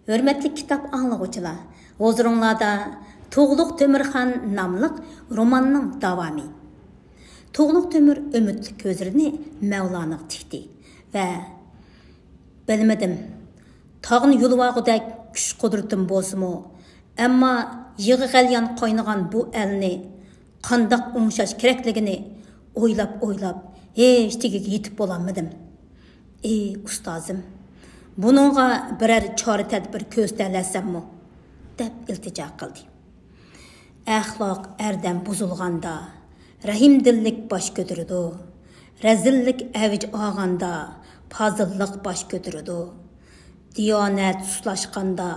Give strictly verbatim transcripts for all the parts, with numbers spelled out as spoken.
ھۆرمەتلىك كىتاب ئاڭلىغۇچىلار، ھۇزۇرۇڭلاردا تۇغلۇق تۆمۈرخان ناملىق روماننىڭ داۋامى. تۇغلۇق تۆمۈر ئۈمىدلىك كۆزلىرىنى مەۋلانىغا تىكتى ۋە، بىلمىدىم، تاغنى يۇلۇۋالغۇدەك كۈچ-قۇدرىتىم بولسىمۇ، ئەمما يىغا غەليان قاينىغان بۇ ئەلنى قانداق ئوڭشاش كېرەكلىكىنى ئويلاپ-ئويلاپ ھېچ تېگىگە يېتىپ بولالمىدىم. ئى ئۇستازىم، بۇنىڭغا بىرەر چارە-تەدبىر كۆرسىتەلەيسەنمۇ؟ دەپ ئىلتىجا قىلدى. ئەخلاق ئەردەم بۇزۇلغاندا، رەھىمدىللىك باش كۆتۈرىدۇ. رەزىللىك ئەۋج ئالغاندا، پازىللىق باش كۆتۈرىدۇ. دىيانەت سۇسلاشقاندا،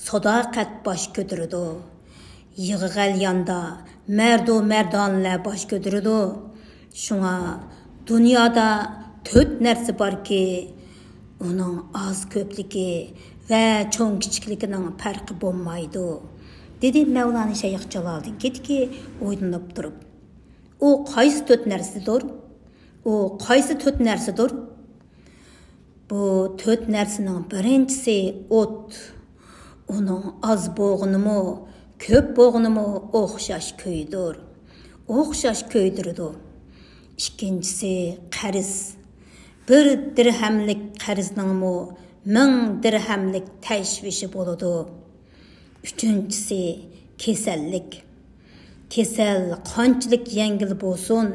ساداقەت باش كۆتۈرىدۇ. يىغا غەلياندا، مەردۇ مەردانىلەر باش كۆتۈرىدۇ. شۇڭا دۇنيادا تۆت نەرسە باركى، ئۇنىڭ ئاز-كۆپلۈكى ۋە چوڭ-كىچىكلىكىنىڭ پەرقى بولمايدۇ، دېدى مەۋلانا شەيخ جالالىدىن كېتىكى ئويلىنىپ تۇرۇپ. ئۇ قايسى تۆت نەرسىدۇر؟ ئۇ قايسى تۆت نەرسىدۇر؟ بۇ تۆت نەرسىنىڭ بىرىنچىسى ئوت. ئۇنىڭ ئاز بولغىنىمۇ، كۆپ بولغىنىمۇ ئوخشاش كۆيىدۇر. ئوخشاش كۆيدۈرىدۇ. ئىككىنچىسى قەرز. بىر دىرھەملىك قەرزنىڭمۇ مىڭ دىرھەملىك تەشۋىشى بولىدۇ. ئۈچىنچىسى كېسەللىك. كېسەل قانچىلىك يەڭگىل بولسۇن،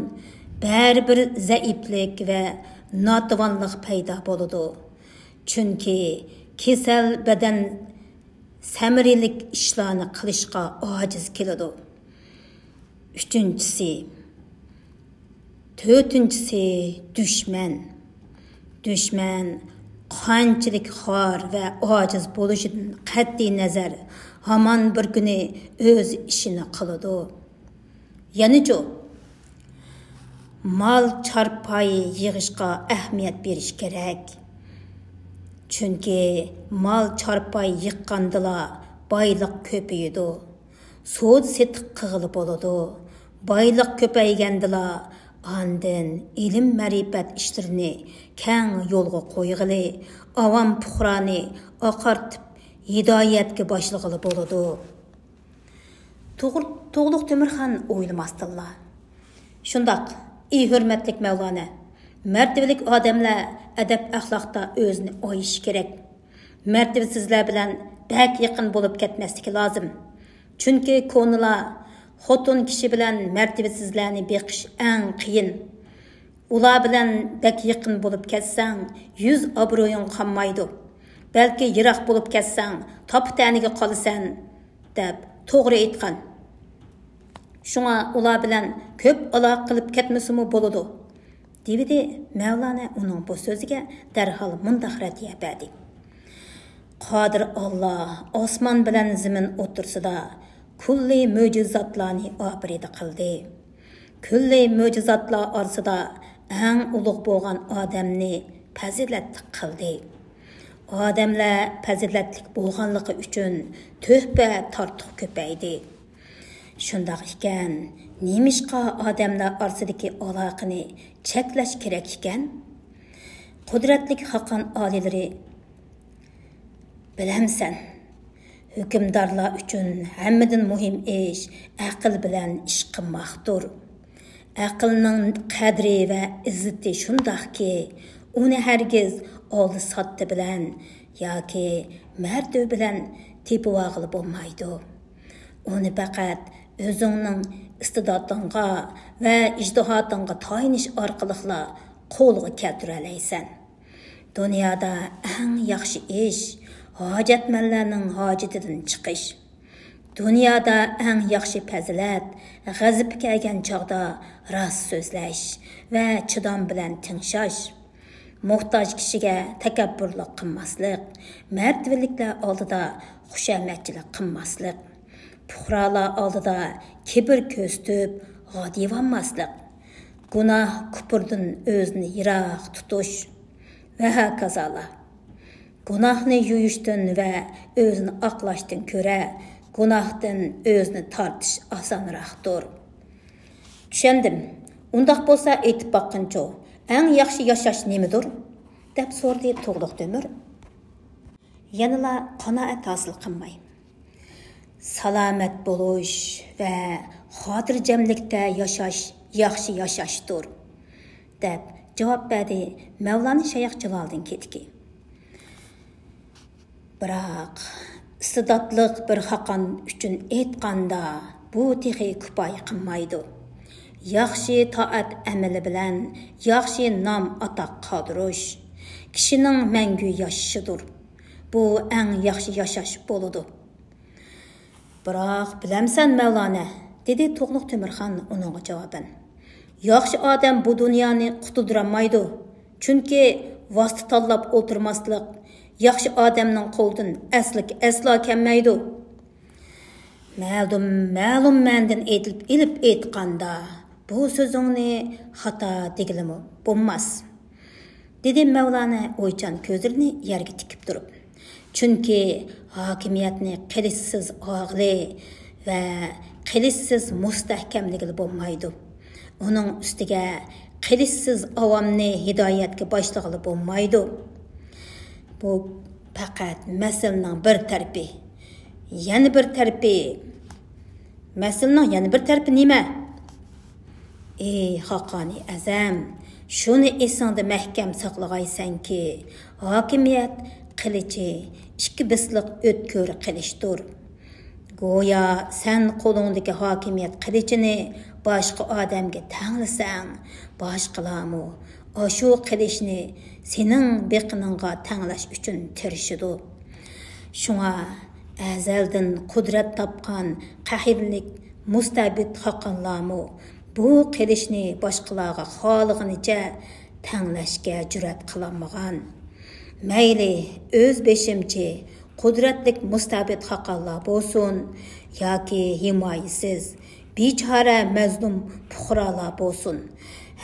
بەرىبىر زەئىپلىك ۋە ناتىۋانلىق پەيدا بولىدۇ. چۈنكى كېسەل بەدەن سەمرىلىك ئىشلارنى قىلىشقا ئاجىز كېلىدۇ. ئۈچىنچىسى، تۆتىنچىسى دۈشمەن. دۈشمەن قانچىلىك خار ۋە ئاجىز بولۇشىدىن قەتئىينەزەر، ھامان بىر كۈنى ئۆز ئىشىنى قىلىدۇ. يەنىچۇ، مال چارپاي يىغىشقا ئەھمىيەت بېرىش كېرەك. چۈنكى مال چارپاي يىغقاندىلا بايلىق كۆپىيىدۇ. سودا سېتىق قىلغىلى بولىدۇ. بايلىق كۆپەيگەندىلا ئاندىن ئىلىم مەرىپەت ئىشلىرىنى كەڭ يولغا قويغىلى، ئاۋام پۇقرانى ئاقارتىپ ھىدايەتكە باشلىغىلى بولىدۇ. تۇغ-، تۇغلۇق تۆمۈرخان ئويلىماستىنلا، شۇنداق، ئى ھۆرمەتلىك مەۋلانا، مەرتىۋىلىك ئادەملەر ئەدەپ ئەخلاقتا ئۆزىنى ئايىشى كېرەك. مەرتىۋىسىزلەر بىلەن بەك يېقىن بولۇپ كەتمەسلىكى لازىم. چۈنكى كونىلار، خوتۇن كىشى بىلەن مەرتىۋىسىزلەرنى بېقىش ئەڭ قىيىن. ئۇلار بىلەن بەك يېقىن بولۇپ كەتسەڭ، يۈز ئابرۇيۇڭ قالمايدۇ. بەلكى يىراق بولۇپ كەتسەڭ، تاپا-تەنىگە قالىسەن، دەپ توغرا ئېيتقان. شۇڭا ئۇلار بىلەن كۆپ ئالاقە قىلىپ كەتمىسىمۇ بولىدۇ، دېۋىدى مەۋلانا ئۇنىڭ بۇ سۆزىگە دەرھال مۇنداق رەددىيە بەردى. قادىر ئاللا ئاسمان بىلەن زېمىن ئوتتۇرىسىدا كۈللى مۆجىزاتلارنى ئاپىرىدە قىلدى. كۈللى مۆجىزاتلار ئارىسىدا ئەڭ ئۇلۇغ بولغان ئادەمنى پەزىلەتلىك قىلدى. ئادەملەر پەزىلەتلىك بولغانلىقى ئۈچۈن تۆھپە تارتۇق كۆپەيدى. شۇنداق ئىكەن، نېمىشقا ئادەملەر ئارىسىدىكى ئالاقىنى چەكلەش كېرەك ئىكەن؟ قۇدرەتلىك خاقان ئالىيلىرى، بىلەمسەن، ھۆكۈمدارلار ئۈچۈن ھەممىدىن مۇھىم ئىش ئەقىل بىلەن ئىش قىلماقتۇر. ئەقىلنىڭ قەدرى ۋە ئىززىتى شۇنداقكى، ئۇنى ھەرگىز ئالدى-ساتتى بىلەن ياكى مەرتىۋە بىلەن تېپىۋالغىلى بولمايدۇ. ئۇنى پەقەت ئۆزۈڭنىڭ ئىستىداتىڭغا ۋە ئىجتىھاتىڭغا تايىنىش ئارقىلىقلا قولغا كەلتۈرەلەيسەن. دۇنيادا ئەڭ ياخشى ئىش، ھاجەتمەنلەرنىڭ ھاجىتىدىن چىقىش. دۇنيادا ئەڭ ياخشى پەزىلەت، غەزىپى كەلگەن چاغدا راست سۆزلەش ۋە چىدام بىلەن تىڭشاش. موھتاج كىشىگە تەكەببۇرلۇق قىلماسلىق، مەرتىۋىلىكلەر ئالدىدا خۇشامەتچىلىك قىلماسلىق، پۇقرالار ئالدىدا كىبىر كۆرسىتىپ غادىيىۋالماسلىق، گۇناھ كۇپۇردىن ئۆزىنى يىراق تۇتۇش ۋە ھاكازالار. گۇناھنى يۇيۇشتىن ۋە ئۆزىنى ئاقلاشتىن كۆرە گۇناھتىن ئۆزىنى تارتىش ئاسانراقتۇر. چۈشەندىم. ئۇنداق بولسا ئېيتىپ باققىنچۇ، ئەڭ ياخشى ياشاش نېمىدۇر؟ دەپ سورىدى تۇغلۇق تۆمۈر. يەنىلا قانائەت ھاسىل قىلماي، سالامەت بولۇش ۋە خاتىرجەملىكتە ياشاش ياخشى ياشاشتۇر، دەپ جاۋاب بەردى مەۋلانا شەيخ جالالىدىن كېتىكى. بىراق، ئىستېداتلىق بىر خاقان ئۈچۈن ئېيتقاندا، بۇ تېخى كۇپايە قىلمايدۇ. ياخشى تائەت ئەمىلى بىلەن ياخشى نام ئاتاق قالدۇرۇش كىشىنىڭ مەڭگۈ ياشىشىدۇر. بۇ ئەڭ ياخشى ياشاش بولىدۇ. بىراق، بىلەمسەن، مەۋلانە، دېدى تۇغلۇق تۆمۈرخان ئۇنىڭغا جاۋابەن. ياخشى ئادەم بۇ دۇنيانى قۇتۇلدۇرالمايدۇ. چۈنكى ۋاسىتە تاللاپ ئولتۇرماسلىق ياخشى ئادەمنىڭ قولىدىن ئەسلىگە ئەسلا كەلمەيدۇ. مەلۇم، مەلۇم مەنىدىن ئېيتىلىپ، ئېلىپ ئېيتقاندا، بۇ سۆزۈڭنى خاتا دېگىلىمۇ بولماس، دېدى مەۋلانا ئويچان كۆزلىرىنى يەرگە تىكىپ تۇرۇپ. چۈنكى ھاكىمىيەتنى قىلىچسىز ئالغىلى ۋە قىلىچسىز مۇستەھكەملىگىلى بولمايدۇ. ئۇنىڭ ئۈستىگە قىلىچسىز ئاۋامنى ھىدايەتكە باشلىغىلى بولمايدۇ. بۇ پەقەت مەسىلىنىڭ بىر تەرىپى. يەنە بىر تەرىپى. مەسىلىنىڭ يەنە بىر تەرىپى نېمە؟ ئى خاقانى ئەزەم، شۇنى ئېسىڭدە مەھكەم ساقلىغايسەنكى، ھاكىمىيەت قىلىچى ئىككى بىسلىق ئۆتكۈر قىلىچتۇر. گويا سەن قولۇڭدىكى ھاكىمىيەت قىلىچىنى باشقا ئادەمگە تەڭلىسەڭ، باشقىلارمۇ ئاشۇ قىلىچنى سېنىڭ بېقىنىڭغا تەڭلەش ئۈچۈن تىرىشىدۇ. شۇڭا ئەزەلدىن قۇدرەت تاپقان قەھرلىك مۇستەبىت خاقانلارمۇ بۇ قىلىچنى باشقىلارغا خالىغىنىچە تەڭلەشكە جۈرئەت قىلالمىغان. مەيلى ئۆز بېشىمچى قۇدرەتلىك مۇستەبىت خاقانلار بولسۇن ياكى ھىمايىسىز، بىچارە مەزلۇم پۇقرالار بولسۇن،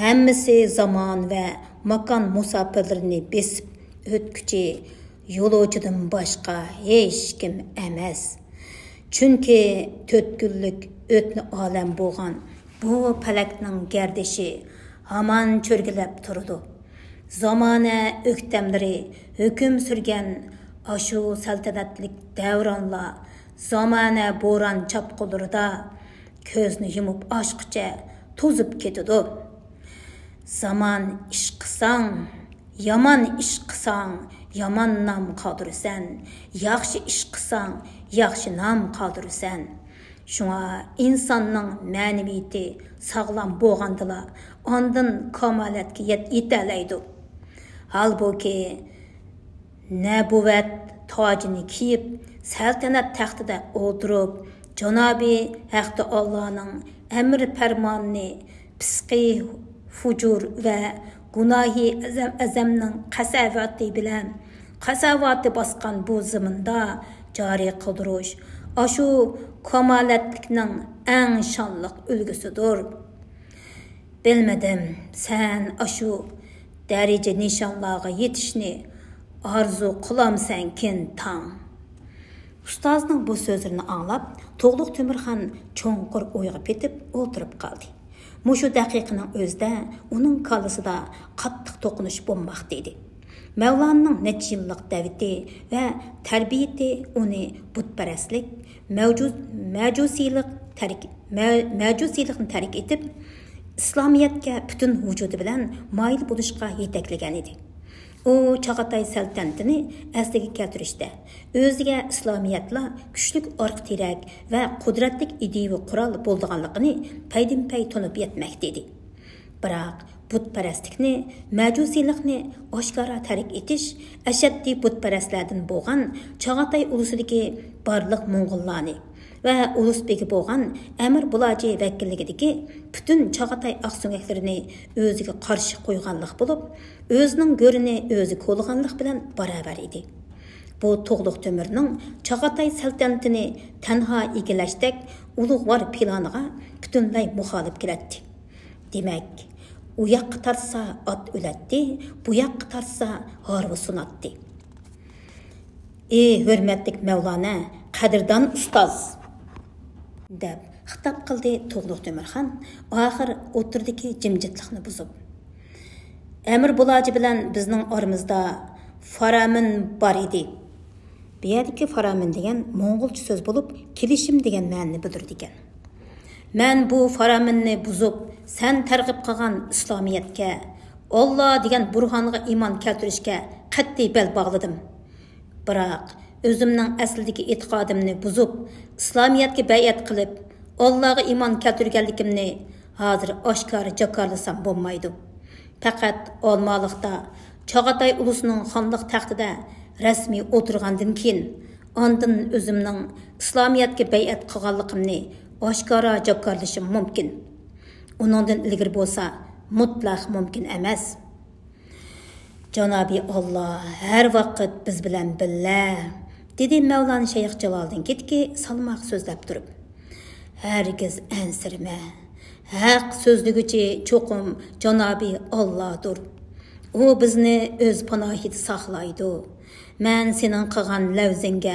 ھەممىسى زامان ۋە ماكان مۇساپىرلىرىنى بېسىپ ئۆتكۈچى يولۇچىدىن باشقا ھېچكىم ئەمەس. چۈنكى تۆت كۈنلۈك ئۆتنە ئالەم بولغان بۇ پەلەكنىڭ گەردىشى ھامان چۆرگىلەپ تۇرىدۇ. زامانە ئۆكتەملىرى ھۆكۈم سۈرگەن ئاشۇ سەلتەنەتلىك دەۋرانلار زامانە بوران چاپقۇنلىرىدا كۆزنى يۇمۇپ ئاچقۇچە توزۇپ كېتىدۇ. زامان ئىش قىلساڭ، يامان ئىش قىلساڭ، يامان نام قالدۇرىسەن، ياخشى ئىش قىلساڭ، ياخشى نام قالدۇرىسەن. شۇڭا ئىنساننىڭ مەنىۋىيىتى ساغلام بولغاندىلا، ئاندىن كامالەتكە يەت-، يېتەلەيدۇ. ھالبۇكى، نەبۇۋۋەت تاجىنى كىيىپ، سەلتەنەت تەختىدە ئولتۇرۇپ، جانابى ھەق تائالانىڭ ئەمر پەرمانىنى پىسقى، فۇجۇر ۋە گۇناھى ئەزەم-، ئەزەمنىڭ قەساۋىتى بىلەن، قەساۋىتى باسقان بۇ زېمىندا جارى قىلدۇرۇش، ئاشۇ كامالەتلىكنىڭ ئەڭ شانلىق ئۈلگىسىدۇر. بىلمىدىم، سەن ئاشۇ دەرىجە نىشانلارغا يېتىشنى ئارزۇ قىلامسەنكىن، تاڭ؟ ئۇستازنىڭ بۇ سۆزلىرىنى ئاڭلاپ، تۇغلۇق تۆمۈرخان چوڭقۇر ئويغا پېتىپ ئولتۇرۇپ قالدى. مۇشۇ دەقىقىنىڭ ئۆزىدە ئۇنىڭ كاللىسىدا قاتتىق توقۇنۇش بولماقتا ئىدى. مەۋلانىنىڭ نەچچە يىللىق دەۋىتى ۋە تەربىيىتى ئۇنى بۇتپەرەسلىك، مەۋجۇ-، مەجۇسىيلىق تەرك-، مە-، مەجۇسىيلىقنى تەرك ئېتىپ، ئىسلامىيەتكە پۈتۈن ۋۇجۇدى بىلەن مايىل بولۇشقا يېتەكلىگەن ئىدى. ئۇ چاغاتاي سەلتەنىتىنى ئەسلىگە كەلتۈرۈشتە، ئۆزىگە ئىسلامىيەتلا كۈچلۈك ئارقا تىرەك ۋە قۇدرەتلىك ئىدىيىۋى قورال بولىدىغانلىقىنى پەيدىنپەي تونۇپ يەتمەكتە ئىدى. بىراق، بۇتپەرەسلىكنى، مەجۇسىيلىقنى ئاشكارا تەرك ئېتىش ئەشەددىي بۇتپەرەسلەردىن بولغان چاغاتاي ئۇلۇسىدىكى بارلىق موڭغۇللارنى ۋە ئۇلۇس بېگى بولغان ئەمىر بۇلاجى ۋەكىللىكىدىكى پۈتۈن چاغاتاي ئاقسۆڭەكلىرىنى ئۆزىگە قارشى قويغانلىق بولۇپ، ئۆزىنىڭ گۆرىنى ئۆزى كولىغانلىق بىلەن باراۋەر ئىدى. بۇ تۇغلۇق تۆمۈرنىڭ چاغاتاي سەلتەنىتىنى تەنھا ئىگىلەشتەك ئۇلۇغۋار پىلانىغا پۈتۈنلەي مۇخالىپ كېلەتتى. دېمەك، ئۇ ياققا تارتسا ئات ئۆلەتتى، بۇ ياققا تارتسا ھارۋا سۇناتتى. ئى ھۆرمەتلىك مەۋلانا، قەدىردان ئۇستاز! دەپ خىتاب قىلدى تۇغلۇق تۆمۈرخان، ئاخىر ئوتتۇرىدىكى جىمجىتلىقنى بۇزۇپ. ئەمىر بۇلاجى بىلەن بىزنىڭ ئارىمىزدا فارامىن بار ئىدى. بۇ يەردىكى فارامىن دېگەن موڭغۇلچە سۆز بولۇپ، كېلىشىم دېگەن مەنىنى بىلدۈرىدىكەن. مەن بۇ فارامىننى بۇزۇپ، سەن تەرغىب قىلغان ئىسلامىيەتكە، ئاللا دېگەن بۇرھانغا ئىمان كەلتۈرۈشكە قەتئىي بەل باغلىدىم. بىراق، ئۆزۈمنىڭ ئەسلىدىكى ئېتىقادىمنى بۇزۇپ، ئىسلامىيەتكە بەيئەت قىلىپ، ئاللاغا ئىمان كەلتۈرگەنلىكىمنى ھازىر ئاشكارا جاكارلىسام بولمايدۇ. پەقەت ئالمالىقتا چاغاتاي ئۇلۇسىنىڭ خانلىق تەختىدە رەسمىي ئولتۇرغاندىن كېيىن، ئاندىن ئۆزۈمنىڭ ئىسلامىيەتكە بەيئەت قىلغانلىقىمنى ئاشكارا جاكارلىشىم مۇمكىن. ئۇنىڭدىن ئىلگىرى بولسا مۇتلەق مۇمكىن ئەمەس. جانابى ئاللا ھەر ۋاقىت بىز بىلەن بىللە، دېدى مەۋلانا شەيخ جالالىدىن كېتىكى سالماق سۆزلەپ تۇرۇپ. ھەرگىز ئەنسىرىمە. ھەق سۆزلىگۈچى چوقۇم جانابى ئاللادۇر. ئۇ بىزنى ئۆز پاناھىدا ساقلايدۇ. مەن سېنىڭ قىلغان لەۋزىڭگە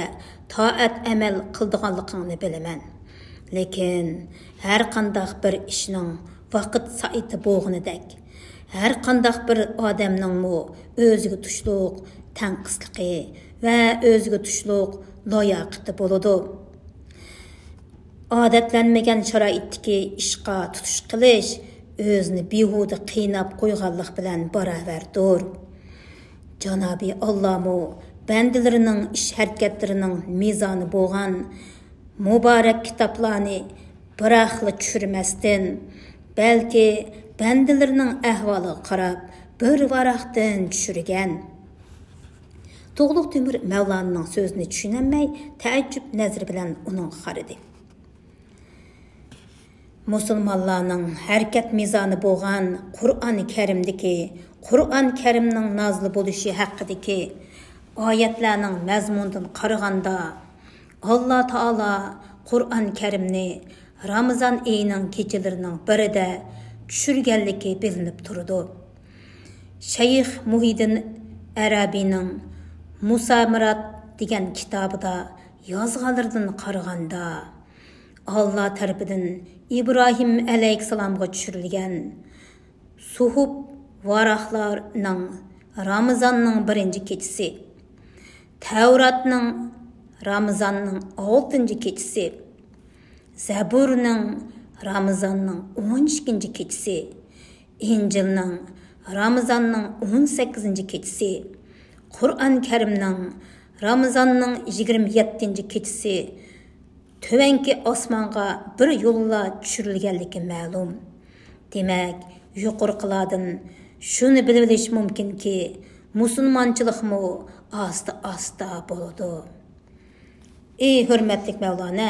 تائەت ئەمەل قىلىدىغانلىقىڭنى بىلىمەن. لېكىن ھەر قانداق بىر ئىشنىڭ ۋاقىت سائىتى بولغىنىدەك، ھەر قانداق بىر ئادەمنىڭمۇ ئۆزىگە تۇشلۇق تەنقىسلىقى ۋە ئۆزىگە تۇشلۇق لاياقىتى بولىدۇ. ئادەتلەنمىگەن شارائىتتىكى ئىشقا تۇتۇش قىلىش ئۆزىنى بىھۇدە قىيناپ قويغانلىق بىلەن باراۋەردۇر. جانابى ئاللامۇ بەندىلىرىنىڭ ئىش ھەرىكەتلىرىنىڭ مىزانى بولغان مۇبارەك كىتابلارنى بىراقلا چۈشۈرمەستىن، بەلكى بەندىلىرىنىڭ ئەھۋالىغا قاراپ بىر ۋاراقتىن چۈشۈرگەن. تۇغلۇق تۆمۈر مەۋلانىنىڭ سۆزىنى چۈشىنەلمەي، تەئەججۈپ نەزىرى بىلەن ئۇنىڭغا قارىدى. مۇسۇلمانلارنىڭ ھەرىكەت مىزانى بولغان قۇرئان كەرىمدىكى، قۇرئان كەرىمنىڭ نازىل بولۇشى ھەققىدىكى ئايەتلەرنىڭ مەزمۇنىدىن قارىغاندا، ئاللا تائالا قۇرئان كەرىمنى رامىزان ئېيىنىڭ كېچىلىرىنىڭ بىرىدە چۈشۈرگەنلىكى بىلىنىپ تۇرىدۇ. شەيخ مۇھىدىن ئەرەبىنىڭ مۇسامىرات دېگەن كىتابىدا يازغانلىرىدىن قارىغاندا، ئاللا تەرىپىدىن ئىبراھىم ئەلەيھىسسالامغا چۈشۈرۈلگەن سۇھۇپ ۋاراقلارنىڭ رامىزاننىڭ بىرىنچى كېچىسى، تەۋراتنىڭ رامىزاننىڭ ئالتىنچى كېچىسى، زەبۇرنىڭ رامىزاننىڭ ئون ئىككىنچى كېچىسى، ئىنجىلنىڭ رامىزاننىڭ ئون سەككىزىنچى كېچىسى، قۇرئان كەرىمنىڭ رامىزاننىڭ يىگىرمە يەتتىنچى كېچىسى، تۆۋەنكى ئاسمانغا بىر يوللا چۈشۈرۈلگەنلىكى مەلۇم. دېمەك، يۇقىرىقىلاردىن شۇنى بىلىۋېلىش مۇمكىنكى، مۇسۇلمانچىلىقمۇ ئاستا-ئاستا بولىدۇ. ئى ھۆرمەتلىك مەۋلانە،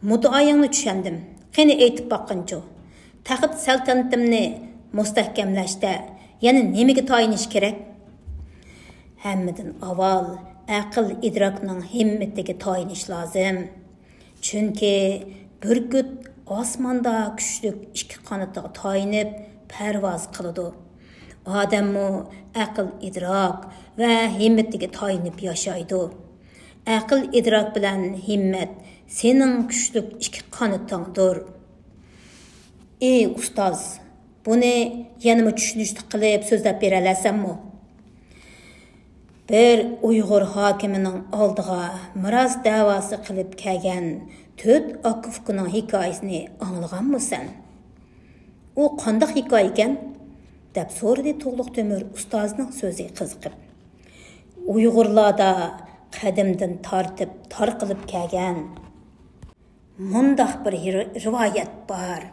مۇددىئايىڭنى چۈشەندىم. قېنى ئېيتىپ باققىنچۇ؟ تەخت سەلتەنىتىمنى مۇستەھكەملەشتە يەنە نېمىگە تايىنىش كېرەك؟ ھەممىدىن ئاۋۋال ئەقىل ئىدراكنىڭ ھىممىتىگە تايىنىش لازىم. چۈنكى بۈركۈت ئاسماندا كۈچلۈك ئىككى قانىتىغا تايىنىپ پەرۋاز قىلىدۇ. ئادەممۇ ئەقىل ئىدراك ۋە ھىممىتىگە تايىنىپ ياشايدۇ. ئەقىل ئىدراك بىلەن ھىممەت سېنىڭ كۈچلۈك ئىككى قانىتىڭدۇر. ئى ئۇستاز، بۇنى يەنىمۇ چۈشىنىشلىك قىلىپ سۆزلەپ بېرەلەيسەنمۇ؟ بىر ئۇيغۇر ھاكىمىنىڭ ئالدىغا مىراس دەۋاسى قىلىپ كەلگەن تۆت ئاكا-ئۇكىنىڭ ھېكايىسىنى ئاڭلىغانمۇ سەن؟ ئۇ قانداق ھېكايىكەن؟ دەپ سورىدى تۇغلۇق تۆمۈر ئۇستازىنىڭ سۆزىگە قىزىقىپ. ئۇيغۇرلاردا قەدىمدىن تارتىپ تارقىلىپ كەلگەن مۇنداق بىر ھىر-، رىۋايەت بار،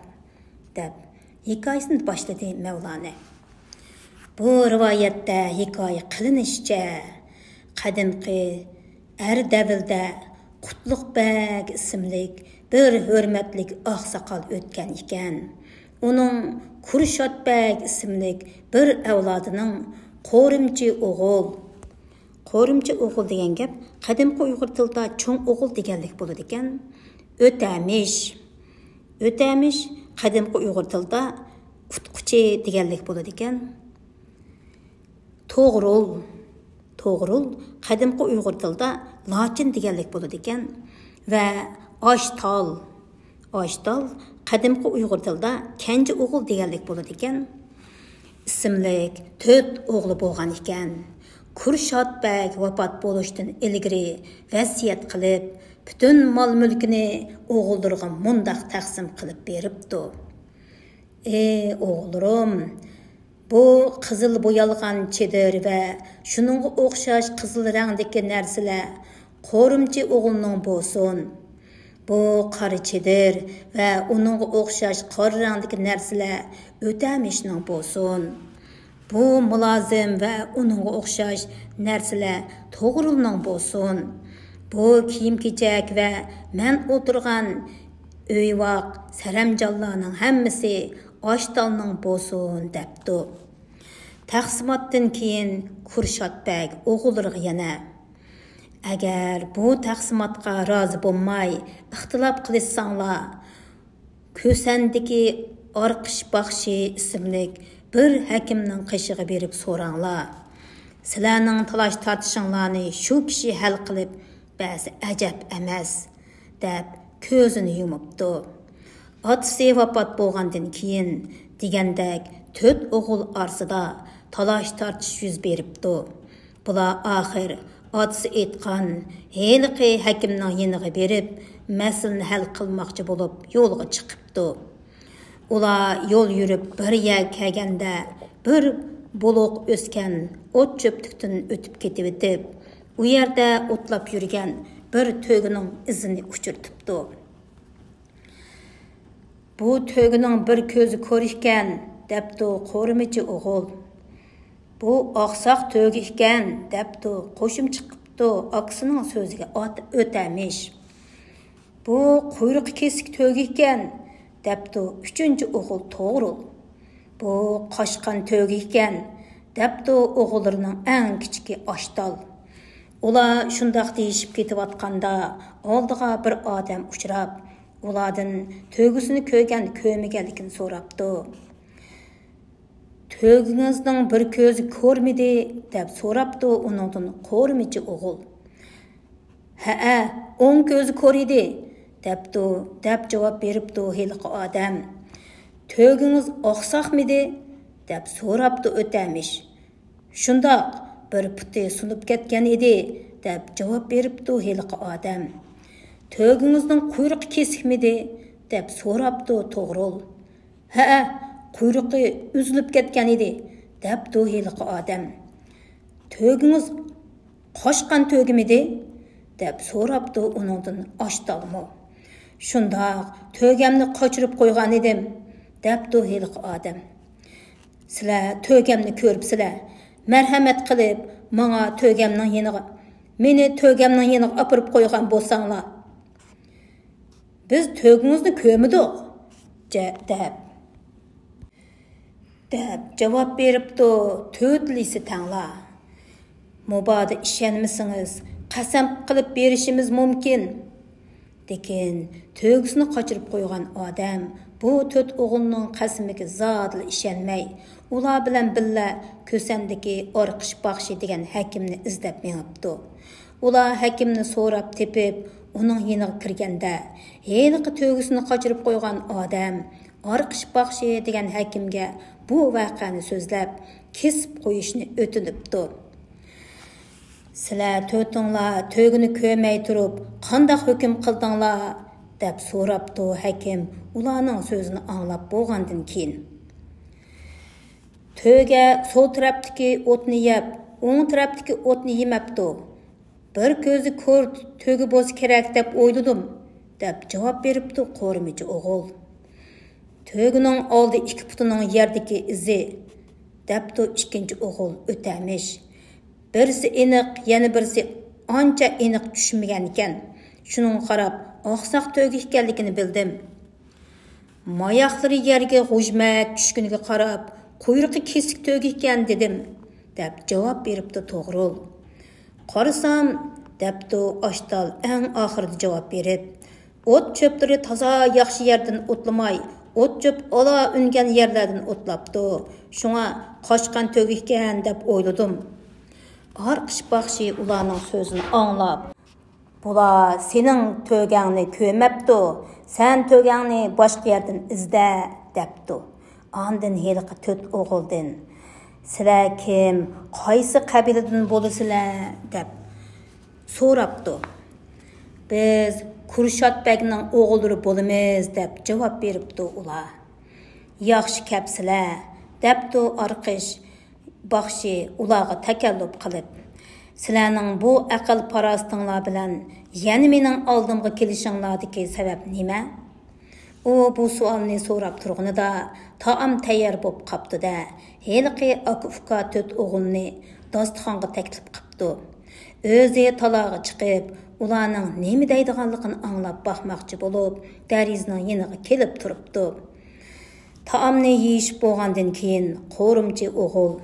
دەپ ھېكايىسىنى باشلىدى مەۋلانە. بۇ رىۋايەتتە ھېكايە قىلىنىشىچە، قەدىمكى ئەردەۋلدە قۇتلۇق بەگ ئىسىملىك بىر ھۆرمەتلىك ئاقساقال ئۆتكەن ئىكەن. ئۇنىڭ كۇرشات بەگ ئىسىملىك بىر ئەۋلادىنىڭ قورۇمچى ئوغۇل، قورۇمچى ئوغۇل دېگەن گەپ قەدىمكى ئۇيغۇر تىلىدا چوڭ ئوغۇل دېگەنلىك بولىدىكەن. ئۆتەمىش. ئۆتەمىش قەدىمكى ئۇيغۇر تىلىدا ئۇتقۇچى دېگەنلىك بولىدىكەن. توغرۇل. توغرۇل قەدىمكى ئۇيغۇر تىلىدا لاچىن دېگەنلىك بولىدىكەن. ۋە ئاشتال. ئاشتال قەدىمكى ئۇيغۇر تىلىدا كەنجى ئوغۇل دېگەنلىك بولىدىكەن. ئىسىملىك تۆت ئوغلى بولغان ئىكەن. كۇرشات بەگ ۋاپات بولۇشتىن ئىلگىرى ۋەسىيەت قىلىپ، پۈتۈن مال-مۈلكىنى ئوغۇللىرىغا مۇنداق تەقسىم قىلىپ بېرىپتۇ: «ئى ئوغۇللىرىم، بۇ قىزىل بويالغان چېدىر ۋە شۇنىڭغا ئوخشاش قىزىل رەڭدىكى نەرسىلەر قورۇمىچى ئوغۇلنىڭ بولسۇن. بۇ قارا چېدىر ۋە ئۇنىڭغا ئوخشاش قارا رەڭدىكى نەرسىلەر ئۆتەمىشنىڭ بولسۇن. بۇ مۇلازىم ۋە ئۇنىڭغا ئوخشاش نەرسىلەر توغرۇلنىڭ بولسۇن. بۇ كىيىم-كېچەك ۋە مەن ئولتۇرغان ئۆيۋاق، سەرەمجانلارنىڭ ھەممىسى ئاشتالنىڭ بولسۇن» دەپتۇ. تەقسىماتتىن كېيىن كۇرشات بەگ ئوغۇللىرىغا يەنە: «ئەگەر بۇ تەقسىماتقا رازى بولماي ئىختىلاپ قىلىشساڭلار، كۆسەندىكى ئارقىش باخشى ئىسىملىك بىر ھەكىمنىڭ قېشىغا بېرىپ سوراڭلار. سىلەرنىڭ تالاش-تارتىشىڭلارنى شۇ كىشى ھەل قىلىپ بەرسە ئەجەب ئەمەس» دەپ كۆزىنى يۇمۇپتۇ. ئاتىسى ۋاپات بولغاندىن كېيىن دېگەندەك تۆت ئوغۇل ئارىسىدا تالاش-تارتىش يۈز بېرىپتۇ. بۇلار ئاخىر ئاتىسى ئېيتقان ھېلىقى ھەكىمنىڭ يېنىغا بېرىپ، مەسىلىنى ھەل قىلماقچى بولۇپ يولغا چىقىپتۇ. ئۇلار يول يۈرۈپ بىر يەرگە كەلگەندە، بىر بۇلۇق ئۆسكەن ئوت-چۆپلۈكتىن ئۆتۈپ كېتىۋېتىپ، ئۇ يەردە ئوتلاپ يۈرگەن بىر تۆگىنىڭ ئىزىنى ئۇچرىتىپتۇ. «بۇ تۆگىنىڭ بىر كۆزى كور ئىكەن» دەپتۇ قورۇمىچى ئوغۇل. «بۇ ئاقساق تۆگە ئىكەن» دەپتۇ قوشۇمچە قىپتۇ ئاكىسىنىڭ سۆزىگە ئات-، ئۆتەمىش. «بۇ قۇيرۇقى كېسىك تۆگە ئىكەن» دەپتۇ ئۈچىنچى ئوغۇل توغرۇل. «بۇ قاشقان تۆگە ئىكەن» دەپتۇ ئوغۇللىرىنىڭ ئەڭ كىچىكى ئاشتال. ئۇلار شۇنداق دېيىشىپ كېتىۋاتقاندا، ئالدىغا بىر ئادەم ئۇچراپ، ئۇلاردىن تۆگىسىنى كۆرگەن-كۆرمىگەنلىكىنى سوراپتۇ. «تۆگىڭىزنىڭ بىر كۆزى كورمىدى؟» دەپ سوراپتۇ ئۇنىڭدىن قورۇمىچى ئوغۇل. «ھەئە، ئوڭ كۆزى كور ئىدى» دەپتۇ، دەپ جاۋاب بېرىپتۇ ھېلىقى ئادەم. «تۆگىڭىز ئاقساقمىدى؟» دەپ سوراپتۇ ئۆتەمىش. «شۇنداق، بىر پۇتى سۇنۇپ كەتكەن ئىدى» دەپ جاۋاب بېرىپتۇ ھېلىقى ئادەم. «تۆگىڭىزنىڭ قۇيرۇقى كېسىكمىدى؟» دەپ سوراپتۇ توغرۇل. «ھەئە، قۇيرۇقى ئۈزۈلۈپ كەتكەن ئىدى» دەپتۇ ھېلىقى ئادەم. «تۆگىڭىز قاشقان تۆگىمىدى؟» دەپ سوراپتۇ ئۇنىڭدىن ئاشتالمۇ. «شۇنداق، تۆگەمنى قاچۇرۇپ قويغان ئىدىم» دەپتۇ ھېلىقى ئادەم. «سىلەر تۆگەمنى كۆرۈپسىلەر، مەرھەمەت قىلىپ ماڭا تۆگەمنىڭ يېنىغا، مېنى تۆگەمنىڭ يېنىغا ئاپىرىپ قويغان بولساڭلار.» «بىز تۆگىڭىزنى كۆرمىدۇق» جە-، دەپ، دەپ جاۋاب بېرىپتۇ تۆتىلىسى تەڭلا. «مۇبادا ئىشەنمىسىڭىز، قەسەم قىلىپ بېرىشىمىز مۇمكىن.» لېكىن تۆگىسىنى قاچۇرۇپ قويغان ئادەم بۇ تۆت ئوغۇلنىڭ قەسىمىگە زادىلا ئىشەنمەي، ئۇلار بىلەن بىللە كۆسەندىكى ئارقىش باخشى دېگەن ھەكىمنى ئىزدەپ مېڭىپتۇ. ئۇلار ھەكىمنى سوراپ تېپىپ، ئۇنىڭ يېنىغا كىرگەندە، ھېلىقى تۆگىسىنى قاچۇرۇپ قويغان ئادەم ئارقىش باخشى دېگەن ھەكىمگە بۇ ۋەقەنى سۆزلەپ، كېسىپ قويۇشنى ئۆتۈنۈپتۇ. «سىلەر تۆتۈڭلار تۆگىنى كۆرمەي تۇرۇپ، قانداق ھۆكۈم قىلدىڭلار؟» دەپ سوراپتۇ ھەكىم ئۇلارنىڭ سۆزىنى ئاڭلاپ بولغاندىن كېيىن. «تۆگە سول تەرەپتىكى ئوتنى يەپ، ئوڭ تەرەپتىكى ئوتنى يېمەپتۇ. بىر كۆزى كور تۆگە بولسا كېرەك دەپ ئويلىدىم» دەپ جاۋاب بېرىپتۇ قورۇمىچى ئوغۇل. «تۆگىنىڭ ئالدى ئىككى پۇتىنىڭ يەردىكى ئىزى» دەپتۇ ئىككىنچى ئوغۇل ئۆتەمىش. «بىرسى ئېنىق، يەنە بىرسى ئانچە ئېنىق چۈشمىگەنىكەن. شۇنىڭغا قاراپ، ئاقساق تۆگە ئىكەنلىكىنى بىلدىم. ماياقلىرى يەرگە غۇژمەك چۈشكىنىگە قاراپ، قۇيرۇقى كېسىك تۆگە ئىكەن دېدىم» دەپ جاۋاب بېرىپتۇ توغرۇل. «قارىسام» دەپتۇ ئاشتال ئەڭ ئاخىرىدا جاۋاب بېرىپ، «ئوت-چۆپلىرى تازا ياخشى يەردىن ئوتلىماي، ئوت-چۆپ ئالا ئۈنگەن يەرلەردىن ئوتلاپتۇ. شۇڭا قاچقان تۆگە ئىكەن دەپ ئويلىدىم.» ئارقىش باخشى ئۇلارنىڭ سۆزىنى ئاڭلاپ، «بۇلار سېنىڭ تۆگەڭنى كۆرمەپتۇ، سەن تۆگەڭنى باشقا يەردىن ئىزدە» دەپتۇ. ئاندىن ھېلىقى تۆت ئوغۇلدىن: سىلەر كىم، قايسى قەبىلىدىن بولىسىلەر؟ دەپ سوراپتۇ. بىز كۇرشات بەگنىڭ ئوغۇللىرى بولىمىز، دەپ جاۋاب بېرىپتۇ ئۇلار. ياخشى كەپسىلەر، دەپتۇ ئارقىش باخشى ئۇلارغا تەكەللۇپ قىلىپ. سىلەرنىڭ بۇ ئەقىل پاراسىتىڭلار بىلەن يەنە مېنىڭ ئالدىمغا كېلىشىڭلاردىكى سەۋەب نېمە؟ ئۇ بۇ سوئالنى سوراپ تۇرغىنىدا، تائام تەييار بولۇپ قاپتۇ-دە، ھېلىقى ئاكا-ئۇكا تۆت ئوغۇلنى داستىخانغا تەكلىپ قىپتۇ. ئۆزى تالاغا چىقىپ، ئۇلارنىڭ نېمە دەيدىغانلىقىنى ئاڭلاپ باقماقچى بولۇپ، دېرىزىنىڭ يېنىغا كېلىپ تۇرۇپتۇ. تائامنى يېيىشىپ بولغاندىن كېيىن، قورۇمچى ئوغۇل،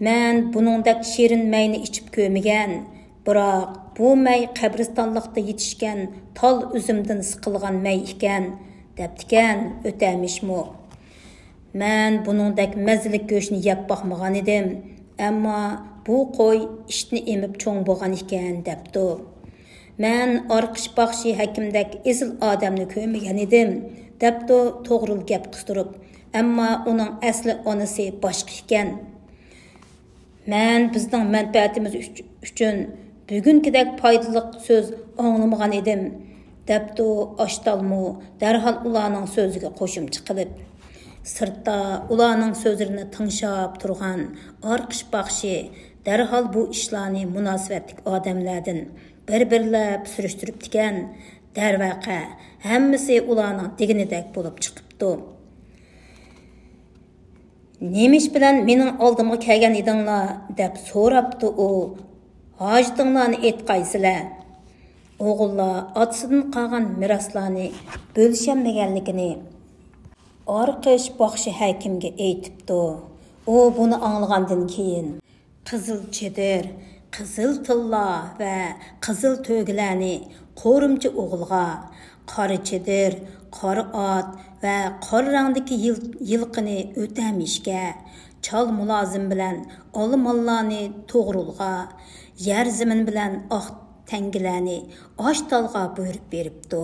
مەن بۇنىڭدەك شېرىن مەينى ئىچىپ كۆرمىگەن، بىراق بۇ مەي قەبرىستانلىقتا يېتىشكەن تال ئۈزۈمدىن سىقىلغان مەي ئىكەن، دەپتىكەن ئۆتەمىشمۇ. مەن بۇنىڭدەك مەززىلىك گۆشنى يەپ باقمىغان ئىدىم، ئەمما بۇ قوي ئىتنى ئېمىپ چوڭ بولغان ئىكەن، دەپتۇ. مەن ئارقىش باخشى ھەكىمدەك ئېسىل ئادەمنى كۆرمىگەن ئىدىم، دەپتۇ توغرۇل گەپ قىستۇرۇپ. ئەمما ئۇنىڭ ئەسلى ئانىسى باشقا ئىكەن. مەن بىزنىڭ مەنپەئەتىمىز ئۈچ-، ئۈچۈن بۈگۈنكىدەك پايدىلىق سۆز ئاڭلىمىغان ئىدىم، دەپتۇ ئاشتالمۇ دەرھال ئۇلارنىڭ سۆزىگە قوشۇمچە قىلىپ. سىرتتا ئۇلارنىڭ سۆزلىرىنى تىڭشاپ تۇرغان ئارقىش باخشى دەرھال بۇ ئىشلارنى مۇناسىۋەتلىك ئادەملەردىن بىر-بىرلەپ سۈرۈشتۈرۈپتىكەن. دەرۋەقە، ھەممىسى ئۇلارنىڭ دېگىنىدەك بولۇپ چىقىپتۇ. نېمە ئىش بىلەن مېنىڭ ئالدىمغا كەلگەن ئىدىڭلار؟ دەپ سوراپتۇ ئۇ. ھاجىتىڭلارنى ئېيتقايسىلەر. ئوغۇللار ئاتىسىدىن قالغان مىراسلارنى بۆلۈشەلمىگەنلىكىنى ئارقىش باخشى ھەكىمگە ئېيتىپتۇ. ئۇ بۇنى ئاڭلىغاندىن كېيىن، قىزىل چېدىر، قىزىل تىللا ۋە قىزىل تۆگىلەرنى قورۇمچى ئوغۇلغا، قارا چېدىر، قارا ئات ۋە قارا رەڭدىكى يىل-، يىلقىنى ئۆتەمىشكە، چال مۇلازىم بىلەن ئالىمانلارنى توغرۇلغا، يەر زېمىن بىلەن ئاق تەڭگىلەرنى ئاشتالغا بۇيرۇپ بېرىپتۇ.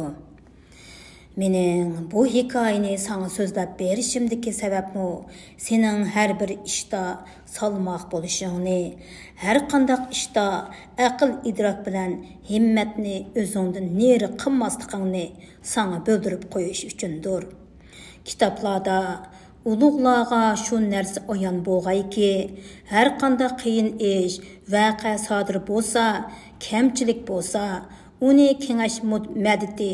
مېنىڭ بۇ ھېكايىنى ساڭا سۆزلەپ بېرىشىمدىكى سەۋەبمۇ، سېنىڭ ھەر بىر ئىشتا سالماق بولۇشۇڭنى، ھەر قانداق ئىشتا ئەقىل-ئىدراك بىلەن ھىممەتنى ئۆزۈڭدىن نېرى قىلماسلىقىڭنى ساڭا بىلدۈرۈپ قويۇش ئۈچۈندۇر. كىتابلاردا ئۇلۇغلارغا شۇ نەرسە ئايان بولغايكى، ھەر قانداق قىيىن ئىش، ۋەقە سادىر بولسا، كەمچىلىك بولسا، ئۇنى كېڭەش مۇد-، مەدىتى،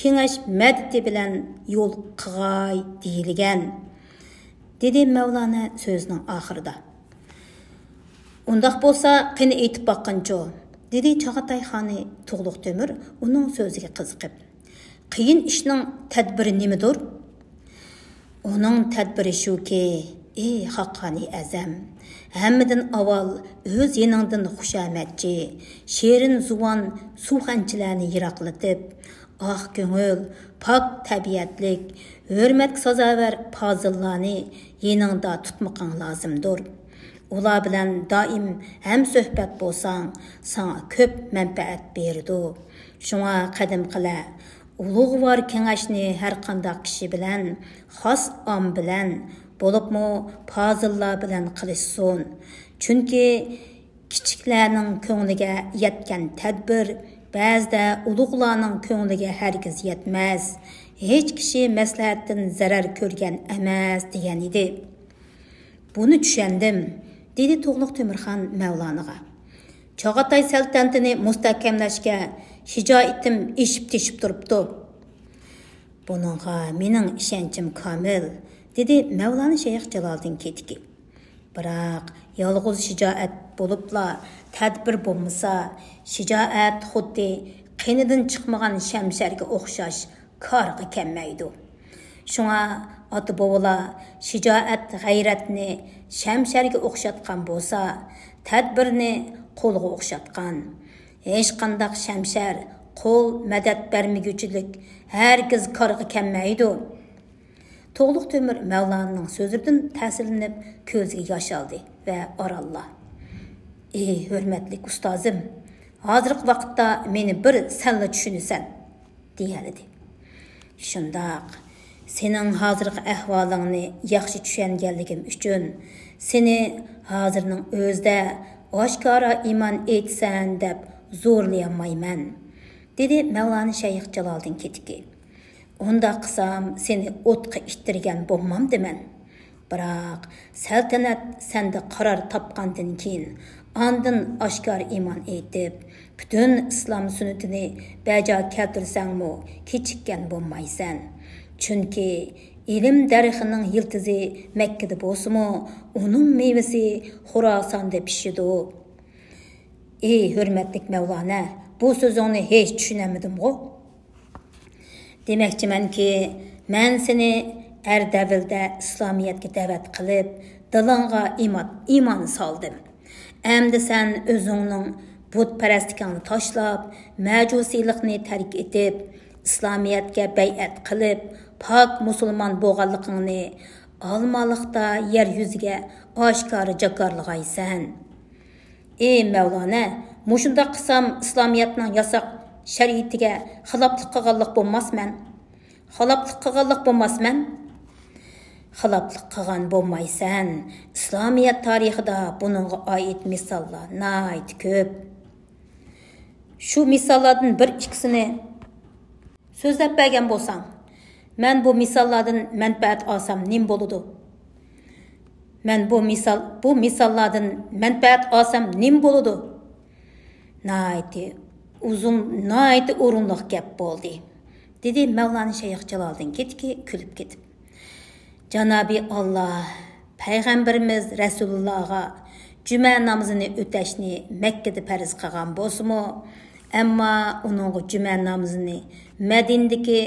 كېڭەش مەدىتى بىلەن يول قىغاي دېيىلگەن، دېدى مەۋلانا سۆزىنىڭ ئاخىرىدا. ئۇنداق بولسا، قېنى ئېيتىپ باققىنچۇ؟ دېدى چاغاتاي خانى تۇغلۇق تۆمۈر ئۇنىڭ سۆزىگە قىزىقىپ. قىيىن ئىشنىڭ تەدبىرى نېمىدۇر؟ ئۇنىڭ تەدبىرى شۇكى، ئى خاقانى ئەزەم، ھەممىدىن ئاۋۋال ئۆز يېنىڭدىن خۇشامەتچى، شېرىن زۇۋان سۇخەنچىلەرنى يىراقلىتىپ، ئاق كۆڭۈل، پاك تەبىئەتلىك، ھۆرمەتكە سازاۋەر پازىللارنى يېنىڭدا تۇتمىقىڭ لازىمدۇر. ئۇلار بىلەن دائىم ھەمسۆھبەت بولساڭ، ساڭا كۆپ مەنپەئەت بېرىدۇ. شۇڭا قەدىم قىلە، ئۇلۇغۋار كېڭەشنى ھەرقانداق كىشى بىلەن، خاس ئام بىلەن، بولۇپمۇ پازىللار بىلەن قىلىشسۇن. چۈنكى كىچىكلەرنىڭ كۆڭلىگە يەتكەن تەدبىر بەزىدە ئۇلۇغلارنىڭ كۆڭلىگە ھەرگىز يەتمەس. ھېچ كىشى مەسلىھەتتىن زەرەر كۆرگەن ئەمەس، دېگەن ئىدى. بۇنى چۈشەندىم، دېدى تۇغلۇق تۆمۈرخان مەۋلانىغا. چاغاتاي سەلتەنىتىنى مۇستەھكەملەشكە شىجائىتىم ئېشىپ تېشىپ تۇرۇپتۇ. بۇنىڭغا مېنىڭ ئىشەنچىم كامىل، دېدى مەۋلانا شەيخ جالالىدىن كېتىكى. بىراق، يالغۇز شىجائەت بولۇپلا تەدبىر بولمىسا، شىجائەت خۇددى قېنىدىن چىقمىغان شەمشەرگە ئوخشاش كارغا كەلمەيدۇ. شۇڭا ئاتا-بوۋىلار شىجائەت، غەيرەتنى شەمشەرگە ئوخشاتقان بولسا، تەدبىرنى قولغا ئوخشاتقان. ھېچقانداق شەمشەر، قول مەدەت بەرمىگۈچىلىك ھەرگىز كارغا كەلمەيدۇ. تۇغلۇق تۆمۈر مەۋلانىنىڭ سۆزلىرىدىن تەسىرلىنىپ، كۆزىگە ياش ئالدى ۋە ئارانلا، ئى ھۆرمەتلىك ئۇستازىم، ھازىرقى ۋاقىتتا مېنى بىر سەنلا چۈشىنىسەن، دېيەلىدى. شۇنداق، سېنىڭ ھازىرقى ئەھۋالىڭنى ياخشى چۈشەنگەنلىكىم ئۈچۈن، سېنى ھازىرنىڭ ئۆزىدە ئاشكارا ئىمان ئېيتىسەن دەپ زورلىيالمايمەن، دېدى مەۋلانا شەيخ جالالىدىن كېتىكى. ئۇنداق قىلسام، سېنى ئوتقا ئىتتىرگەن بولمامدىمەن؟ بىراق، سەلتەنەت سەندە قارار تاپقاندىن كېيىن، ئاندىن ئاشكارا ئىمان ئېيتىپ، پۈتۈن ئىسلام سۈننىتىنى بەجا كەلتۈرسەڭمۇ، كېچىككەن بولمايسەن. چۈنكى ئىلىم دەرىخىنىڭ يىلتىزى مەككىدە بولسىمۇ، ئۇنىڭ مېۋىسى خوراساندا پىشىدۇ. ئى ھۆرمەتلىك مەۋلانا، بۇ سۆزۈڭنى ھېچ چۈشىنەلمىدىمغۇ؟ دېمەكچىمەنكى، مەن سېنى ئەردەۋلدە ئىسلامىيەتكە دەۋەت قىلىپ، دىلىڭغا ئىمان، ئىمان سالدىم. ئەمدى سەن ئۆزۈڭنىڭ بۇتپەرەسلىكىڭنى تاشلاپ، مەجۇسىيلىقنى تەرك ئېتىپ، ئىسلامىيەتكە بەيئەت قىلىپ، پاك مۇسۇلمان بولغانلىقىڭنى ئالمالىقتا يەر يۈزىگە ئاشكارا جاكارلىغايسەن. ئى مەۋلانا، مۇشۇنداق قىلسام، ئىسلامىيەتنىڭ ياساق شەرىئىتىگە خىلاپلىق قىلغانلىق بولماسمەن؟ خىلاپلىق قىلغانلىق بولماسمەن؟ خىلاپلىق قىلغان بولمايسەن. ئىسلامىيەت تارىخىدا بۇنىڭغا ئائىت مىساللار ناھايىتى كۆپ. شۇ مىساللاردىن بىر ئىككىسىنى سۆزلەپ بەرگەن بولساڭ، مەن بۇ مىساللاردىن مەنپەئەت ئالسام نېمە بولىدۇ؟ مەن بۇ مىسال، بۇ مىساللاردىن مەنپەئەت ئالسام نېمە بولىدۇ؟ ناھايىتى ئۇزۇن، ناھايىتى ئورۇنلۇق گەپ بولدى، دېدى مەۋلانا شەيخ جالالىدىن كېتىكى كۈلۈپ كېتىپ. جانابى ئاللا پەيغەمبىرىمىز رەسۇلۇللاغا جۈمە نامىزىنى ئۆتەشنى مەككىدە پەرز قىلغان بولسىمۇ، ئەمما ئۇنىڭغا جۈمە نامىزىنى مەدىنىدىكى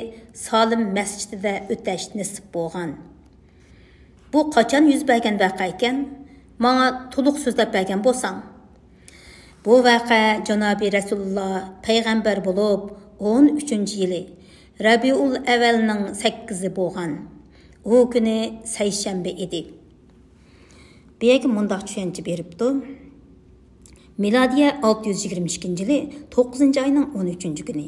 سالىم مەسچىتىدە ئۆتەش نېسىپ بولغان. بۇ قاچان يۈز بەرگەن ۋەقە ئىكەن؟ ماڭا تولۇق سۆزلەپ بەرگەن بولساڭ. بۇ ۋەقە جانابى رەسۇلۇللا پەيغەمبەر بولۇپ ئون ئۈچىنچى يىلى، رەبىئۇل ئەۋەلنىڭ سەككىزى بولغان. ئۇ كۈنى سەيشەنبە ئىدى. بۇ يەرگە مۇنداق چۈشەنچە بېرىپتۇ. مىلادىيە ئالتە يۈز يىگىرمە ئىككىنچى يىلى توققۇزىنچى ئاينىڭ ئون ئۈچىنچى كۈنى،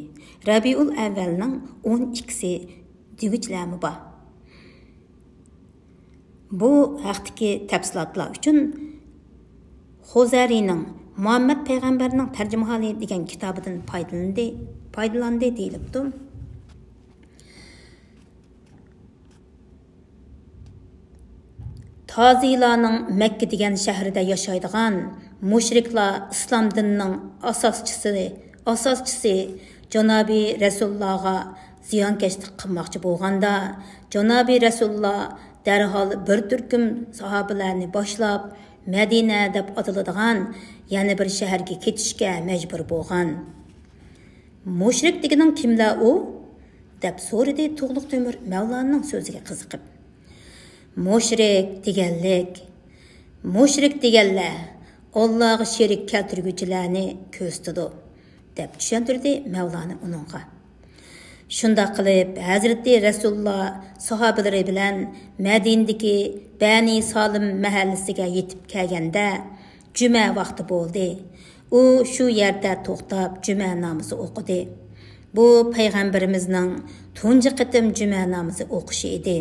رەبىئۇل ئەۋەلنىڭ ئون ئىككىسى دېگۈچىلەرمۇ بار. بۇ ھەقتىكى تەپسىلاتلار ئۈچۈن خۇزەرىنىڭ مۇھەممەد پەيغەمبەرنىڭ تەرجىمىھالى دېگەن كىتابىدىن پايدىلىنىدۇ، پايدىلاندى دېيىلىپتۇ. تازىلارنىڭ مەككە دېگەن شەھىرىدە ياشايدىغان مۇشرىكلار ئىسلام دىنىنىڭ ئاساسچىسى، ئاساسچىسى جانابى رەسۇلۇللاغا زىيانكەشلىك قىلماقچى بولغاندا، جانابى رەسۇلۇللا دەرھال بىر تۈركۈم ساھابىلەرنى باشلاپ، مەدىنە دەپ ئاتىلىدىغان يەنە بىر شەھەرگە كېتىشكە مەجبۇر بولغان. مۇشرىك دېگىنىڭ كىملەر ئۇ؟ دەپ سورىدى تۇغلۇق تۆمۈر مەۋلانىنىڭ سۆزىگە قىزىقىپ. مۇشرىك دېگەنلىك، مۇشرىك دېگەنلەر ئاللاغا شېرىك كەلتۈرگۈچىلەرنى كۆرسىتىدۇ، دەپ چۈشەندۈردى مەۋلانا ئۇنىڭغا. شۇنداق قىلىپ، ھەزرىتى رەسۇلۇللا ساھابىلىرى بىلەن مەدىنىدىكى بەنى سالىم مەھەللىسىگە يېتىپ كەلگەندە، جۈمە ۋاقتى بولدى. ئۇ شۇ يەردە توختاپ، جۈمە نامىزى ئوقۇدى. بۇ پەيغەمبىرىمىزنىڭ تۇنجى قېتىم جۈمە نامىزى ئوقۇشى ئىدى.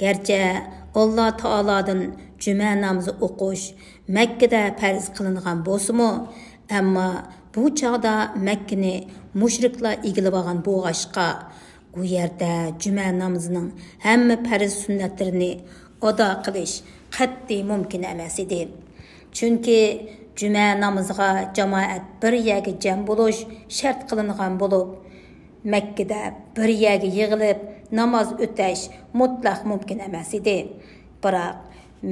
گەرچە ئاللا تائالادىن جۈمە نامىزى ئوقۇش مەككىدە پەرز قىلىنغان بولسىمۇ، ئەمما بۇ چاغدا مەككىنى مۇشرىكلار ئىگىلىۋالغان بولغاچقا، ئۇ يەردە جۈمە نامىزىنىڭ ھەممە پەرز سۈننەتلىرىنى ئادا قىلىش قەتئىي مۇمكىن ئەمەس ئىدى. چۈنكى جۈمە نامىزىغا جامائەت بىر يەرگە جەم بولۇش شەرت قىلىنغان بولۇپ، مەككىدە بىر يەرگە يىغىلىپ ناماز ئۆتەش مۇتلەق مۇمكىن ئەمەس ئىدى. بىراق،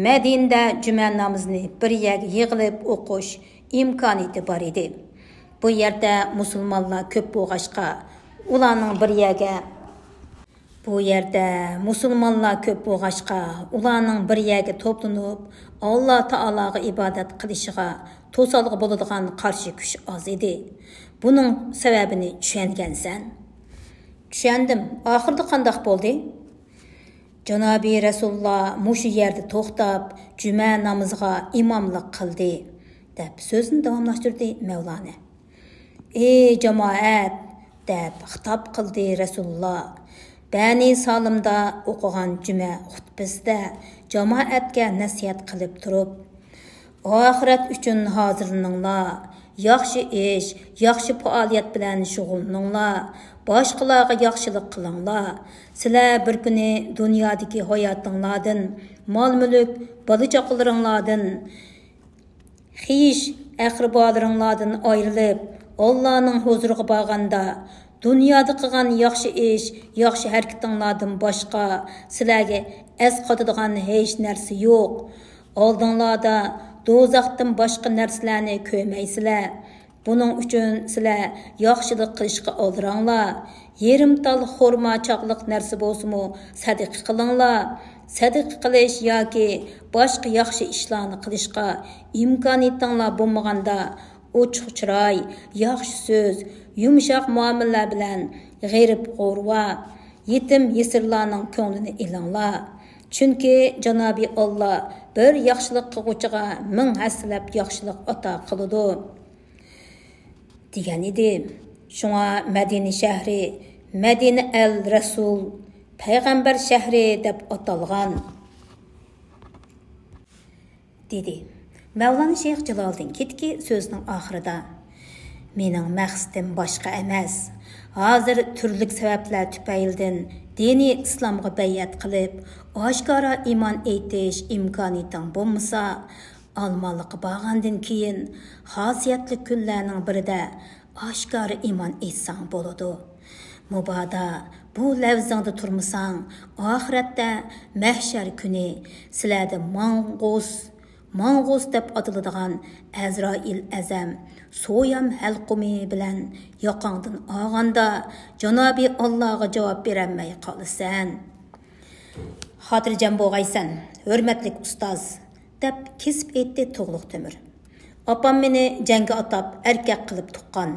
مەدىنىدە جۈمە نامىزىنى بىر يەرگە يىغىلىپ ئوقۇش ئىمكانىيىتى بار ئىدى. بۇ يەردە مۇسۇلمانلار كۆپ بولغاچقا، ئۇلارنىڭ بىر يەرگە، بۇ يەردە مۇسۇلمانلار كۆپ بولغاچقا، ئۇلارنىڭ بىر يەرگە توپلىنىپ، ئاللا تائالاغا ئىبادەت قىلىشىغا توسالغۇ بولىدىغان قارشى كۈچ ئاز ئىدى. بۇنىڭ سەۋەبىنى چۈشەنگەنسەن؟ چۈشەندىم. ئاخىرىدا قانداق بولدى؟ جانابى رەسۇلۇللا مۇشۇ يەردە توختاپ، جۈمە نامىزىغا ئىماملىق قىلدى، دەپ سۆزىنى داۋاملاشتۇردى مەۋلانا. ئى جامائەت! دەپ خىتاب قىلدى رەسۇلۇللا. بەنى سالىمدا ئوقۇغان جۈمە خۇتبىسىدە جامائەتكە نەسىھەت قىلىپ تۇرۇپ، ئاخىرەت ئۈچۈن ھازىرلىنىڭلار، ياخشى ئىش، ياخشى پائالىيەت بىلەن شۇغۇللىنىڭلار، باشقىلارغا ياخشىلىق قىلىڭلار. سىلەر بىر كۈنى دۇنيادىكى ھاياتىڭلاردىن، مال-مۈلۈك، بالا-چاقىلىرىڭلاردىن، خىش-ئەقرىبالىرىڭلاردىن ئايرىلىپ، ئاللانىڭ ھۇزۇرىغا بارغاندا، دۇنيادا قىلغان ياخشى ئىش، ياخشى ھەرىكىتىڭلاردىن باشقا سىلەرگە ئەسقاتىدىغان ھېچ نەرسە يوق. ئالدىڭلاردا دوزاختىن باشقا نەرسىلەرنى كۆرمەيسىلەر. بۇنىڭ ئۈچۈن سىلەر ياخشىلىق قىلىشقا ئالدىراڭلار. يېرىم تال خورما چاغلىق نەرسە بولسىمۇ سەدىقە قىلىڭلار. سەدىقە قىلىش ياكى باشقا ياخشى ئىشلارنى قىلىشقا ئىمكانىيىتىڭلار بولمىغاندا، ئوچۇق چىراي، ياخشى سۆز، يۇمشاق مۇئامىلىلەر بىلەن غېرىب-غۇرۋا، يېتىم-يېسىرلارنىڭ كۆڭلىنى ئېلىڭلار. چۈنكى جانابى ئاللا بىر ياخشىلىق قىلغۇچىغا مىڭ ھەسسىلەپ ياخشىلىق ئاتا قىلىدۇ. دېگەن ئىدى. شۇڭا مەدىنە شەھىرى مەدىنە ئەل رەسۇل، پەيغەمبەر شەھىرى دەپ ئاتالغان، دېدى. مەۋلانا شەيخ جالالىدىن كېتىكى سۆزىنىڭ ئاخىرىدا، مېنىڭ مەقسىتىم باشقا ئەمەس. ھازىر تۈرلۈك سەۋەبلەر تۈپەيلىدىن دىنىي ئىسلامغا بەيئەت قىلىپ، ئاشكارا ئىمان ئېيتىش ئىمكانىيىتىڭ بولمىسا، ئالمانلىققا بارغاندىن كېيىن، خاسىيەتلىك كۈنلەرنىڭ بىرىدە ئاشكارا ئىمان ئېيتساڭ بولىدۇ. مۇبادا بۇ لەۋزىڭدە تۇرمىساڭ، ئاخىرەتتە مەھشەر كۈنى سىلەردە ماڭغۇس، ماڭغۇس دەپ ئاتىلىدىغان ئەزرائىل ئەزەم سويام ھەلقۇمى بىلەن ياقاڭدىن ئالغاندا، جانابى ئاللاغا جاۋاب بېرەلمەي قالىسەن. خاتىرجەم بولغايسەن، ھۆرمەتلىك ئۇستاز، دەپ كېسىپ ئېيتتى تۇغلۇق تۆمۈر. ئاپام مېنى جەڭگە ئاتاپ ئەركەك قىلىپ تۇغقان.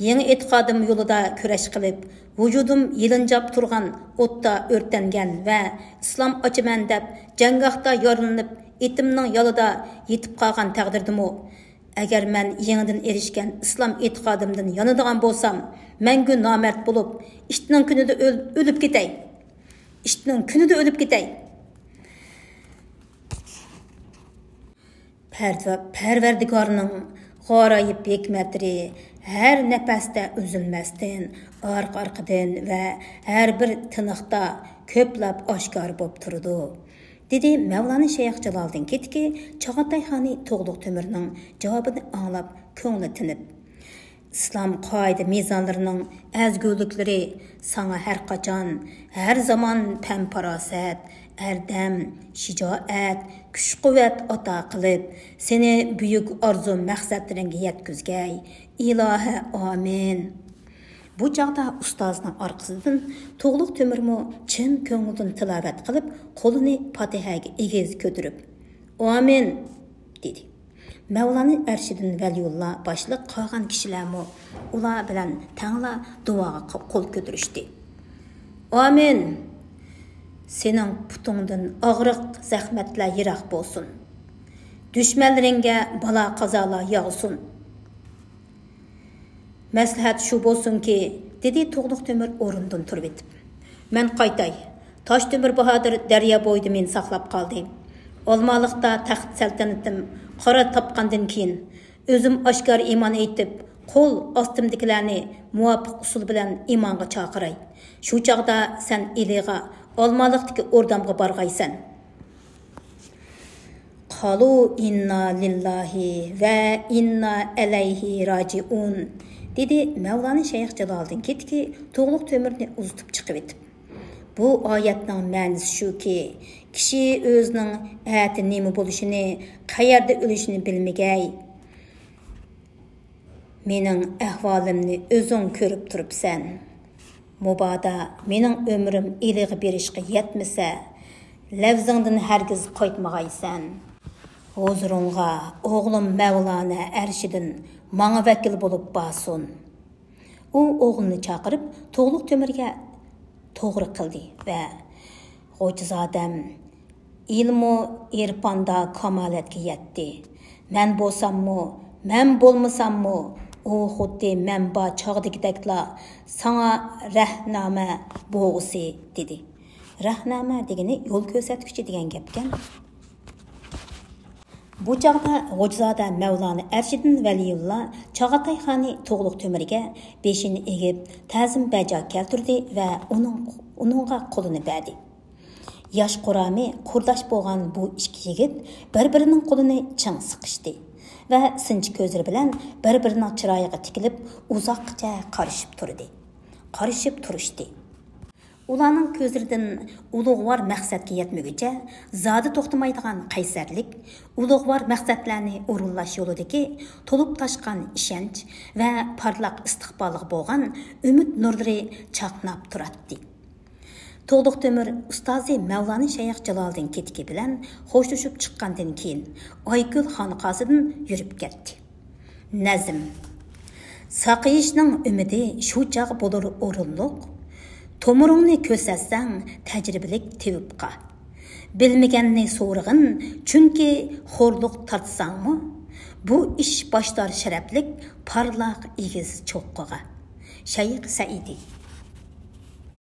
يېڭى ئېتىقادىم يولىدا كۈرەش قىلىپ، ۋۇجۇدۇم يېلىنجاپ تۇرغان ئوتتا ئۆرتەنگەن ۋە ئىسلام ئاچىمەن دەپ جەڭگاھتا يارىلىنىپ، ئېتىمنىڭ يالىدا يېتىپ قالغان تەقدىردىمۇ، ئەگەر مەن يېڭىدىن ئېرىشكەن ئىسلام ئېتىقادىمدىن يانىدىغان بولسام، مەڭگۈ نامەرد بولۇپ، ئىتنىڭ كۈنىدە ئۆل-، ئۆلۈپ كېتەي. ئىتنىڭ كۈنىدە ئۆلۈپ كېتەي. پەرۋە-، پەرۋەردىگارنىڭ غارايىب ھېكمەتلىرى ھەر نەپەستە ئۈزۈلمەستىن، ئارقا-ئارقىدىن ۋە ھەر بىر تىنىقتا كۆپلەپ ئاشكارا بولۇپ تۇرىدۇ، دېدى مەۋلانا شەيخ جالالىدىن كېتىكى چاغاتاي خانى تۇغلۇق تۆمۈرنىڭ جاۋابىنى ئاڭلاپ كۆڭلى تىنىپ. ئىسلام قائىدە مىزانلىرىنىڭ ئەزگۈلۈكلىرى ساڭا ھەر قاچان، ھەر زامان پەم-پاراسەت، ئەردەم، شىجائەت، كۈچ-قۇۋۋەت ئاتا قىلىپ، سېنى بۈيۈك ئارزۇ مەقسەتلىرىڭگە يەتكۈزگەي، ئىلاھە، ئامىن. بۇ چاغدا ئۇستازىنىڭ ئارقىسىدىن تۇغلۇق تۆمۈرمۇ چىن كۆڭلىدىن تىلاۋەت قىلىپ، قولىنى پاتىھەگە ئېگىز كۆتۈرۈپ، ئامىن، دېدى. مەۋلانا ئەرشىدىن ۋەلىيۇللا باشلىق قالغان كىشىلەرمۇ ئۇلار بىلەن تەڭلا دۇئاغا قو-، قول كۆتۈرۈشتى. ئامىن! سېنىڭ پۇتۇڭدىن ئاغرىق، زەخمەتلەر يىراق بولسۇن. دۈشمەنلىرىڭگە بالا-قازالار ياغسۇن. مەسلىھەت شۇ بولسۇنكى، دېدى تۇغلۇق تۆمۈر ئورنىدىن تۇرۇۋېتىپ. مەن قايتاي. تاش تۆمۈر باھادىر دەريا بويىدا مېنى ساقلاپ قالدى. ئالمالىقتا تەخت سەلتەنىتىم قارار تاپقاندىن كېيىن، ئۆزۈم ئاشكارا ئىمان ئېيتىپ، قول ئاستىمدىكىلەرنى مۇۋاپىق ئۇسۇل بىلەن ئىمانغا چاقىراي. شۇ چاغدا سەن ئىلىغا، ئالمالىقتىكى ئوردامغا بارغايسەن. قالۇ ئىننا لىللاھى ۋە ئىننا ئەلەيھى راجىئۇن، دېدى مەۋلانا شەيخ جالالىدىن كېتىكى تۇغلۇق تۆمۈرنى ئۇزىتىپ چىقىۋېتىپ. بۇ ئايەتنىڭ مەنىسى شۇكى، كىشى ئۆزىنىڭ ئەتە نېمە بولۇشىنى، قەيەردە ئۆلۈشىنى بىلمىگەي. مېنىڭ ئەھۋالىمنى ئۆزۈڭ كۆرۈپ تۇرۇپسەن. مۇبادا مېنىڭ ئۆمرۈم ئىلىغا بېرىشقا يەتمىسە، لەۋزىڭدىن ھەرگىز قايتمىغايسەن. ھۇزۇرۇڭغا ئوغلۇم مەۋلانە ئەرشىدىن ماڭا ۋەكىل بولۇپ بارسۇن. ئۇ ئوغلىنى چاقىرىپ، تۇغلۇق تۆمۈرگە توغرا قىلدى ۋە، غوجىزادەم، ئىلمۇ ئېرپاندا كامالەتكە يەتتى. مەن بولساممۇ، مەن بولمىساممۇ، ئۇ خۇددى مەن بار چاغدىكىدەكلا ساڭا رەھنامە بوغۇسى دېدى. رەھنامە دېگىنى يول كۆرسەتكۈچى دېگەن گەپكەن. بۇ چاغدا غوجىزادە مەۋلانا ئەرشىدىن ۋەلىيۇللا چاغاتاي خانى تۇغلۇق تۆمۈرگە بېشىنى ئېگىپ، تەزىم بەجا كەلتۈردى ۋە ئۇنىڭ، ئۇنىڭغا قولىنى بەردى. ياش قۇرامى قۇرداش بولغان بۇ ئىككى يىگىت بىر-بىرىنىڭ قولىنى چىڭ سىقىشتى ۋە سىنچى كۆزلىرى بىلەن بىر-بىرىنىڭ چىرايىغا تىكىلىپ ئۇزاققىچە قارىشىپ تۇردى. قارىشىپ تۇرۇشتى. ئۇلارنىڭ كۆزلىرىدىن ئۇلۇغۋار مەقسەتكە يەتمىگۈچە زادى توختىمايدىغان قەيسەرلىك، ئۇلۇغۋار مەقسەتلەرنى ئورۇنلاش يولىدىكى تولۇپ تاشقان ئىشەنچ ۋە پارلاق ئىستىقبالغا بولغان ئۈمىد نۇرلىرى چاقناپ تۇراتتى. تۇغلۇق تۆمۈر ئۇستازى مەۋلانا شەيخ جالالىدىن كېتىكى بىلەن خوشلىشىپ چىققاندىن كېيىن، ئايكۆل خانىقاسىدىن يۈرۈپ كەتتى. نەزم. ساقىيىشنىڭ ئۈمىدى شۇ چاغ بولۇر ئورۇنلۇق. تومۇرۇڭنى كۆرسەتسەڭ تەجرىبىلىك تېۋىپقا. بىلمىگەننى سورىغىن، چۈنكى خورلۇق تارتساڭمۇ، بۇ ئىش باشلار شەرەپلىك پارلاق ئېگىز چوققىغا. شەيخ سەئىدى.